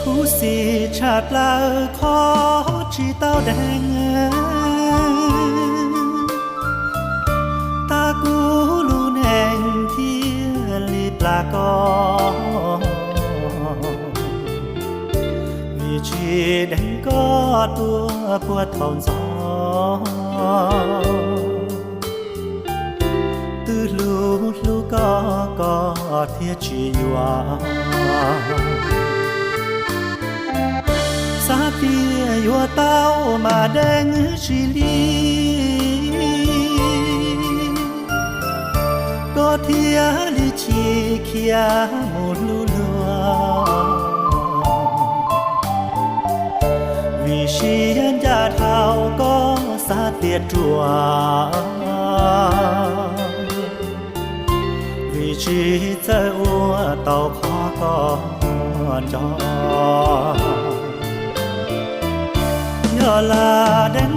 Kuv xim tshaj plaws qhov tsis tau deev, tab kuv lub neej thiaj li plam koj, vim tsis deev koj tuaj puag thaum ntxov. Twb hlub hlub koj, koj thiaj tsis yuam. Xav tias yuav tau mas deev tsis li, koj thiaj li chim khiav mus hlub luag. Vim siab ncaj dhau koj xav tias ruam, vim tsis txawj ua tau qhov koj nco. Yog lam deev